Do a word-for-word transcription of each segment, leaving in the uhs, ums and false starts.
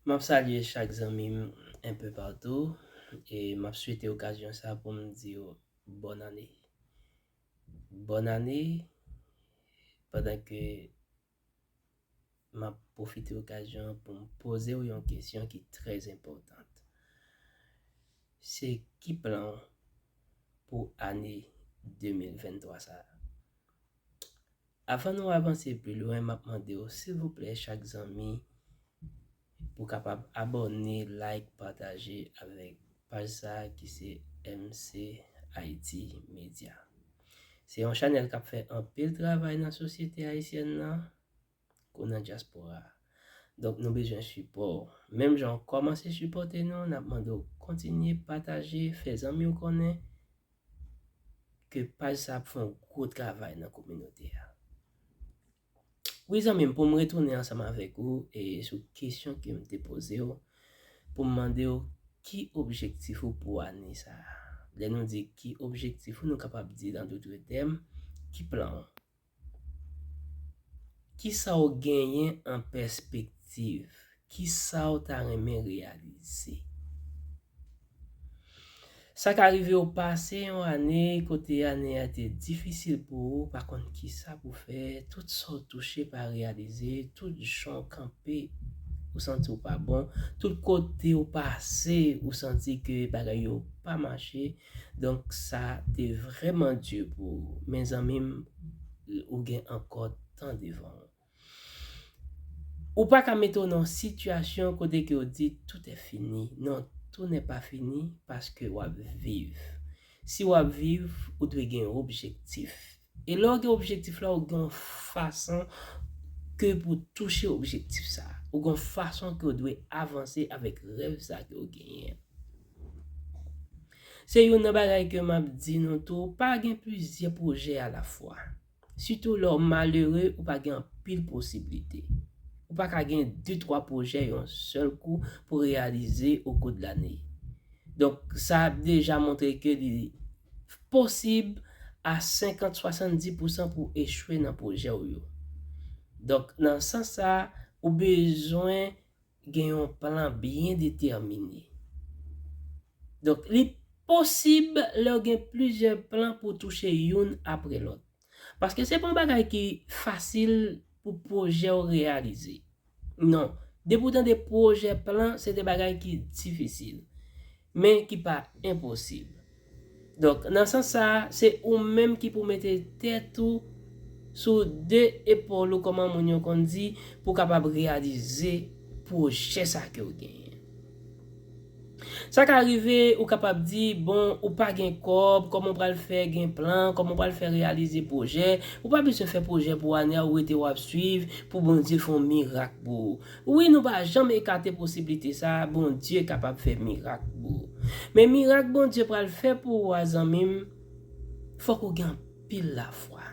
M ap salye chak zanmi m enpe patou e m ap swete okazyon sa pou m di yo bòn ane. Bòn ane, pandan ke m ap pwofite okazyon an pou m poze w yon kesyon ki trè enpòtan. Se ki plan w pou ane de mil venntwa sa a? Avan nou avanse pi lwen, m ap mande w, silvouplè, chak zanmi, pou kapab abòne, like, pataje avèk paj sa a ki se M C Haiti Media. Se yon chanèl k ap fè anpil travay nan sosyete ayisyèn nan, kou nan dyaspora a. Donk, nou bezwen sipò w. Menm jan w kòmanse sipòte nou, n ap mande w kontinye pataje, fè zanmi w konnen ke paj sa ap fè yon gwo travay nan kominote a. Wi, zanmi m, pou m retounen ansanm avèk ou e sou kesyon ke m te poze w, pou m mande w ki objektif ou pou ane sa a. Lè nou di ki objektif ou, nou kapab di, an dotre tèm, ki plan w? Kisa w genyen an pèspektiv? Kisa w ta renmen reyalize? Sa ka rive w pase yon ane kote ane a te difisil pou ou, ou pa konn kisa pou fè, tout sa w touche pa reyalize, tout jan w kanpe, ou santi w pa bon, tout kote w pase, ou santi ke bagay yo pa mache. Donk, sa te vrèman di pou ou. Men zanmi m, ou gen ankò tan devan w. Ou pa ka mete w nan yon sitiyasyon kote ke w di tout est fini. Non, tout n'est pas fini paske w ap viv. Si w ap viv, ou dwe gen yon objektif. E lè w gen objektif la, ou gen yon fason ke pou touche objektif sa a. Ou gen yon fason ke w dwe avanse avèk rèv sa ke w genyen an. Se youn nan bagay ke m ap di nou tou, pa gen plizyè pwojè alafwa. Sitou lè w malere, ou pa gen anpil posiblite. Ou pa ka gen de twa pwojè yon sèl kou pou reyalize au cours de l'année. Donk, sa ap deja montre ke li posib a senkant, swasanndis pousan pou echwe nan pwojè w yo. Donk, nan sans sa, ou bezwen gen yon plan byen detèmine. Donk, li posib lè w gen plizyè plan pou touche youn apre lòt. Paske se pa yon bagay ki fasil pou pwojè w reyalize. Non. Depi w tande pwojè plan, se de bagay ki difisil, men ki pa enposib. Donk, nan sans sa a, se ou menm ki pou mete tèt ou sou de epòl ou, kòman moun yo konn di, pou w kapab reyalize pwojè sa ke w genyen. Sa ka rive, ou kapab di, bon, ou pa gen kòb, kòman w pral fè gen plan, kòman w pral fè reyalize pwojè, ou pa bezwen fè pwojè pou ane a, ou rete w ap swiv, pou Bondye fè yon mirak pou ou. Wi, nou pa janm ekate posiblite sa a, Bondye kapab fè mirak pou ou. Men mirak Bondye pral fè pou ou a, zanmi m, fòk ou gen anpil lafwa.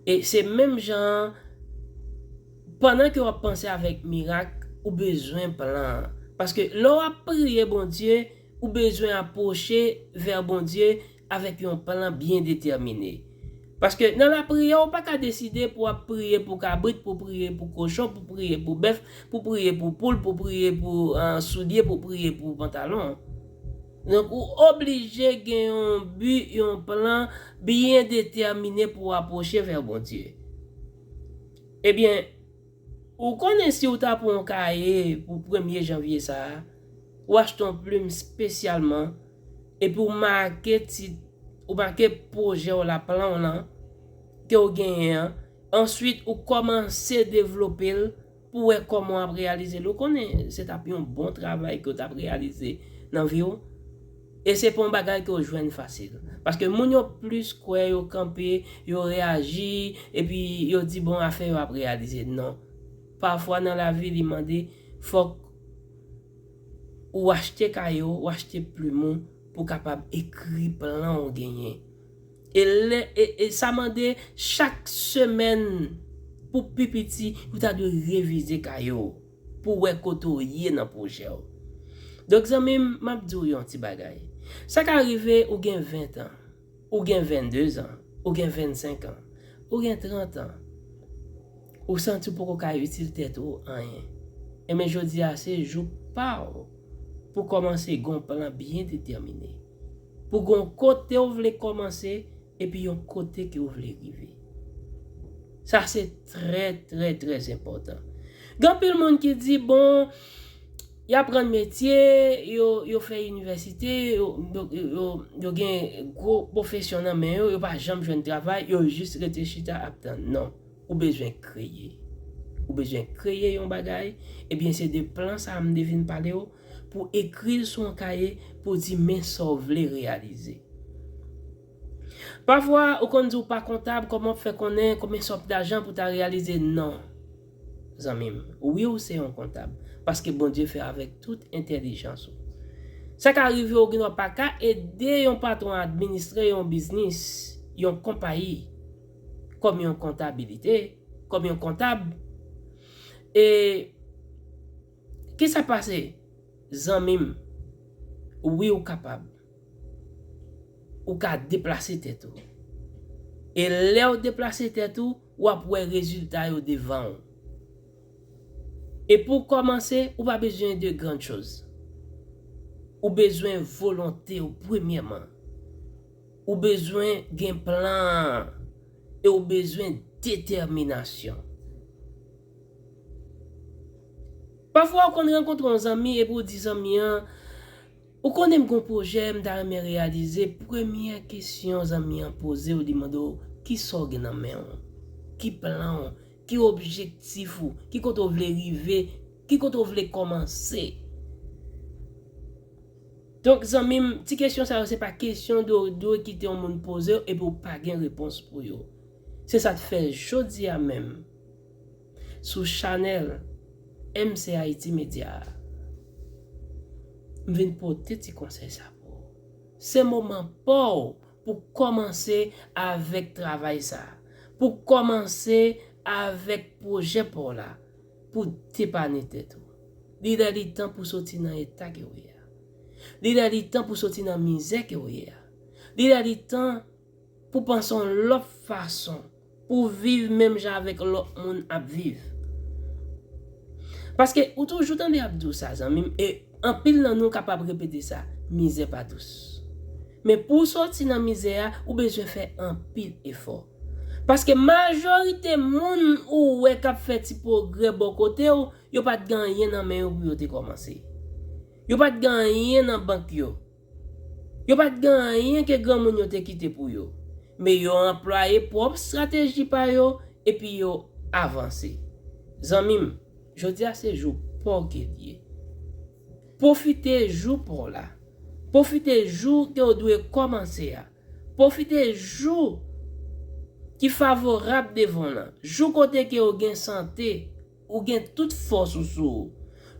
E se menm jan an, pandan ke w ap panse avèk mirak, ou bezwen plan an. Paske lè w ap priye Bondye, ou bezwen apwoche vè Bondye avèk yon plan byen detèmine. Paske nan lapriyè, ou pa ka deside pou w ap priye pou kabrit, pou priye pou kochon, pou priye pou bèf, pou priye pou poul, pou priye pou, ah, soulye, pou priye pou pantalon. Donk, ou oblije gen yon bi, yon plan byen detèmine pou w apwoche vè Bondye. Ebyen, ou konnen si w ta pran yon kaye pou premye janvye sa a, ou achte yon plim espesyalman, epi w make tit, ou make pwojè w la, plan w lan, ke w genyen an, answit ou kòmanse devlope l pou w wè kòman w ap reyalize l. Ou konnen se t ap yon bon travay ke w t ap reyalize nan vi w. E se pa yon bagay ke w jwenn fasil. Paske moun yo plis kwè yo kanpe, yo reyaji, epi yo di, bon, afè yo ap reyalize. Non. Pafwa nan lavi, li mande fòk ou achte kaye w, ou achte plim ou pou w kapab ekri plan w genyen. E lè, e, e sa mande chak semèn pou pi piti, ou ta dwe revize kaye w pou wè kote w ye nan pwojè w. Donk, zanmi m, m ap di w yon ti bagay. Sa ka rive ou gen ven an, ou gen vennde zan, ou gen vennsenk an, ou gen trant an, ou santi w poko ka itil tèt ou anyen. Enben, jodi a se jou pa w pou kòmanse gen yon plan byen detèmine. Pou gen yon kote w vle kòmanse, epi yon kote ke w vle rive. Sa se trè, trè, trè enpòtan. Gen anpil moun ki di, bon, y aprann metye, yo, yo fè inivèsite, yo, yo, yo, yo gen gwo pwofesyon nan men yo, yo pa janm jwenn travay, yo jis rete chita ap tann. Non, ou bezwen kreye. Ou bezwen kreye yon bagay, ebyen se de plan sa a m te vin pale w, pou ekri l sou yon kaye, pou di men sa w vle reyalize. Pafwa, ou konn di w pa kontab, kòman w fè konnen konbyen sòm dajan pou ta reyalize? Non, zanmi m, wi, w se yon kontab, paske Bondye fè avèk tout entèlijans ou. Sa ka rive w gen dwa pa ka ede yon patwon administre yon biznis, yon konpayi, kòm yon kontabilite, kòm yon kontab. E kisa pase? Zanmi m, wi, ou kapab. Ou ka deplase tèt ou. E lè w deplase tèt ou, w ap wè rezilta yo devan w. E pou w kòmanse, ou pa bezwen de gran choz. Ou bezwen volonte w premyèman. Ou bezwen gen plan an. E ou bezwen detèminasyon. Pafwa, ou konn rankontre yon zanmi epi w di zanmi an, ou konnen m gen yon pwojè m ta renmen reyalize. Premyè kesyon zanmi an poze w, li mande w, kisa w gen nan men w? Ki plan w? Ki objektif ou? Ki kote w vle rive? Ki kote w vle kòmanse? Donk, zanmi m, ti kesyon sa yo, se pa kesyon de w dwe kite yon moun poze w epi w pa gen repons pou yo. Se sa k fè jodi a menm, sou chanèl M C Haiti Media a, m vin pote ti konsèy sa pou w. Se moman pa w pou kòmanse avèk travay sa, pou kòmanse avèk pwojè pa w la, pou depane tèt ou. Li lè li tan pou soti nan eta ke w ye a. Li lè li tan pou soti nan mizè ke w ye a. Li lè li tan pou panse yon lòt fason, pou viv menm jan avèk lòt moun ap viv. Paske ou toujou tande y ap di w sa, zanmi m, e anpil nan nou kapab repete sa, mizè pa dous. Men pou w soti nan mizè a, ou bezwen fè anpil efò. Paske majorite moun ou wè k ap fè ti pwogrè bò kote w, yo pa t gen anyen nan men yo pou yo te kòmanse. Yo pa t gen anyen nan bank yo. Yo pa t gen anyen ke granmoun yo te kite pou yo. Men yo anplwaye pwòp estrateji pa yo, epi yo avanse. Zanmi m, jodi a se jou pa w ke l ye. Pwofite jou pa w la. Pwofite jou ke w dwe kòmanse a. Pwofite jou ki favorab devan w lan. Jou kote ke w gen sante, ou gen tout fòs ou sou ou.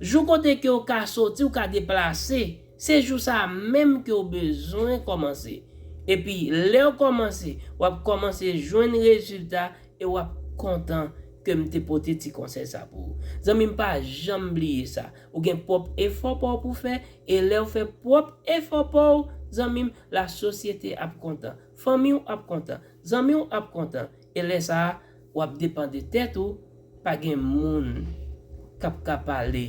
Jou kote ke w ka soti, w ka deplase, se jou sa a menm ke w bezwen kòmanse. Epi, lè w kòmanse, w ap kòmanse jwenn rezilta e w ap kontan ke m te pote ti konsèy sa pou ou. Zanmi m, pa janm bliye sa. Ou gen pwòp efò pa w pou fè, e lè w fè pwòp efò pa w, zanmi m, lasosyete ap kontan. Fanmi w ap kontan. Zanmi w ap kontan. E lè sa a, w ap depann de tèt ou, pa gen moun k ap ka pale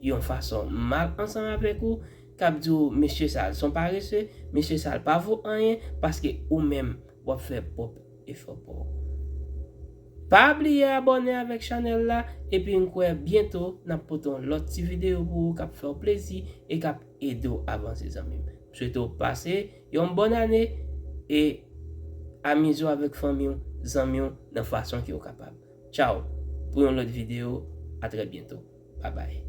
yon fason mal ansanm avèk ou, k ap di w, mesye sa a se yon parese, mesye sa a pa vo anyen, paske ou menm, w ap fè pwòp efò pa w. Pa bliye abòne avèk chanèl la, epi n kwè byento n ap pote yon lòt ti videyo pou ou k ap fè w plezi e k ap ede w avanse, zanmi m. M swete w pase yon bòn ane e amize w avèk fanmi w, zanmi w nan fason ke w kapab. Tchaw! Pou yon lòt videyo, a trè byento. Babay.